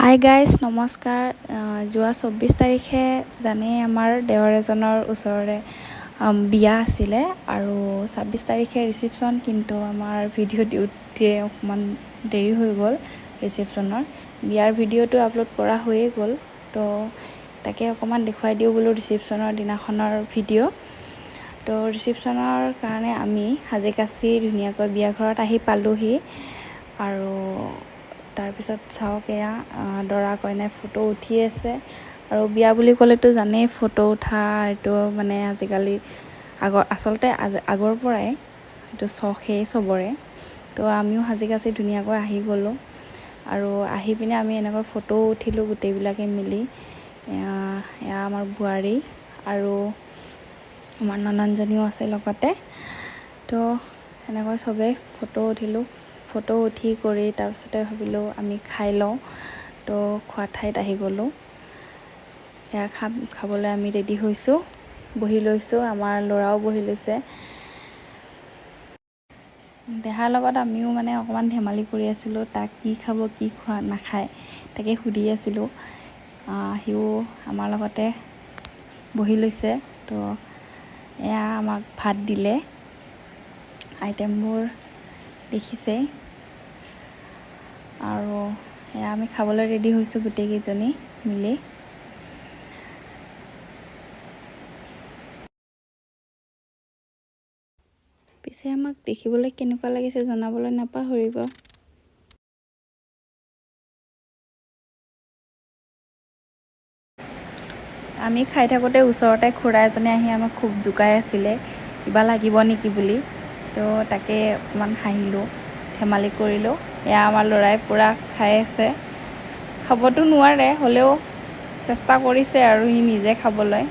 Hi guys, নমস্কাৰ। যোৱা 24 তাৰিখে জানেই, আমাৰ দেওৰ এজনৰ ওচৰৰে বিয়া আছিলে আৰু 26 তাৰিখে ৰিচিপশ্যন। কিন্তু আমাৰ ভিডিঅ' দিওঁতে অকণমান দেৰি হৈ গ'ল। ৰিচিপশ্যনৰ বিয়াৰ ভিডিঅ'টো আপলোড কৰা হৈয়ে গ'ল। তো তাকে অকণমান দেখুৱাই দিওঁ বোলো ৰিচিপশ্যনৰ দিনাখনৰ ভিডিঅ'। তো ৰিচিপশ্যনৰ কাৰণে আমি সাজি কাচি ধুনীয়াকৈ বিয়া ঘৰত আহি পালোহি। আৰু তাৰপিছত চাওক, এয়া দৰা কইনাই ফটো উঠি আছে। আৰু বিয়া বুলি ক'লেতো জানেই, ফটো উঠা এইটো মানে আজিকালি আগৰ আচলতে আগৰ পৰাই এইটো চখেই চবৰে। তো আমিও সাজি কাচি ধুনীয়াকৈ আহি গ'লোঁ আৰু আহি পিনে আমি এনেকৈ ফটো উঠিলোঁ গোটেইবিলাকে মিলি। এয়া আমাৰ বোৱাৰী আৰু আমাৰ ননন্দজনীও আছে লগতে। তো এনেকৈ চবেই ফটো উঠিলোঁ। ফটো উঠি কৰি তাৰপিছতে ভাবিলোঁ আমি খাই লওঁ। তো খোৱা ঠাইত আহি গ'লোঁ। এয়া খাবলৈ আমি ৰেডি হৈছোঁ, বহি লৈছোঁ। আমাৰ ল'ৰাও বহি লৈছে। দেহাৰ লগত আমিও মানে অকণমান ধেমালি কৰি আছিলোঁ। তাক কি খাব, কি খোৱা নাখায়, তাকে সুধি আছিলোঁ। সিও আমাৰ লগতে বহি লৈছে। তো এয়া আমাক ভাত দিলে। আইটেমবোৰ দেখিছেই। আৰু এয়া আমি খাবলৈ ৰেডি হৈছোঁ গোটেইকেইজনী মিলি। পিছে আমাক দেখিবলৈ কেনেকুৱা লাগিছে জনাবলৈ নাপাহৰিব। আমি খাই থাকোঁতে ওচৰতে খুৰা এজনে আহি আমাক খুব জোকাই আছিলে, কিবা লাগিব নেকি বুলি। তো তাকে অকণমান হাঁহিলোঁ, ধেমালি কৰিলোঁ। এয়া আমাৰ ল'ৰাই পূৰা খাই আছে। খাবতো নোৱাৰে, হ'লেও চেষ্টা কৰিছে আৰু সি নিজে খাবলৈ।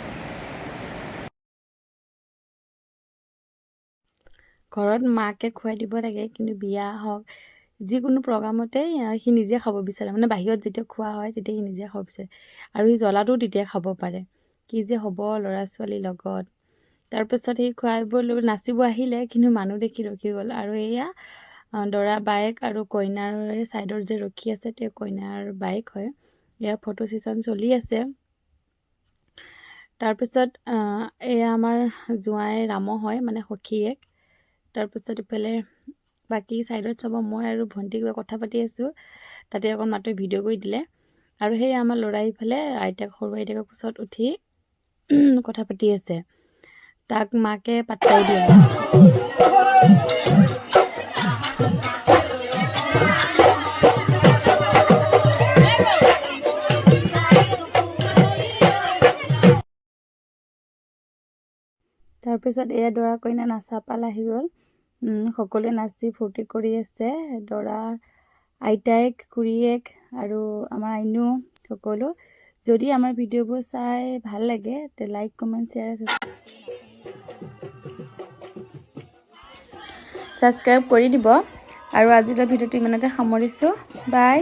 ঘৰত মাকে খুৱাই দিব লাগে, কিন্তু বিয়া হওক, যিকোনো প্ৰগ্ৰামতে সি নিজে খাব বিচাৰে। মানে বাহিৰত যেতিয়া খোৱা হয়, তেতিয়া সি নিজে খাব বিচাৰে আৰু সি জ্বলাটোও তেতিয়া খাব পাৰে। কি যে হ'ব ল'ৰা ছোৱালীৰ লগত! তাৰপিছত সি খুৱাই বৈ লৈ নাচিব আহিলে, কিন্তু মানুহ দেখি ৰখি গ'ল। আৰু এয়া দৰা বায়েক আৰু কইনাৰ ছাইডত যে ৰখি আছে, তেওঁ কইনাৰ বায়েক হয়। এয়া ফটো ছেশ্যন চলি আছে। তাৰপিছত এয়া আমাৰ জোঁৱাই ৰাম হয়, মানে সখীয়েক। তাৰপিছত ইফালে বাকী ছাইডত চাব, মই আৰু ভণ্টি কিবা কথা পাতি আছোঁ, তাতে অকণ মাতটো ভিডিঅ' কৰি দিলে। আৰু সেই আমাৰ ল'ৰাই ইফালে আইতাক, সৰু আইতাকৰ কোচত উঠি কথা পাতি আছে। তাক মাকে পাত্তাই দিয়া নাই। তাৰপিছত এয়া দৰা কইনা নাচা পাল আহি গ'ল। সকলোৱে নাচি ফূৰ্তি কৰি আছে। দৰাৰ আইতায়েক, খুৰীয়েক আৰু আমাৰ আইনু সকলো। যদি আমাৰ ভিডিঅ'বোৰ চাই ভাল লাগে, তে লাইক, কমেণ্ট, শ্বেয়াৰ, ছাবস্ক্ৰাইব কৰি দিব। আৰু আজিলৈ ভিডিঅ'টো ইমানতে সামৰিছোঁ। বাই।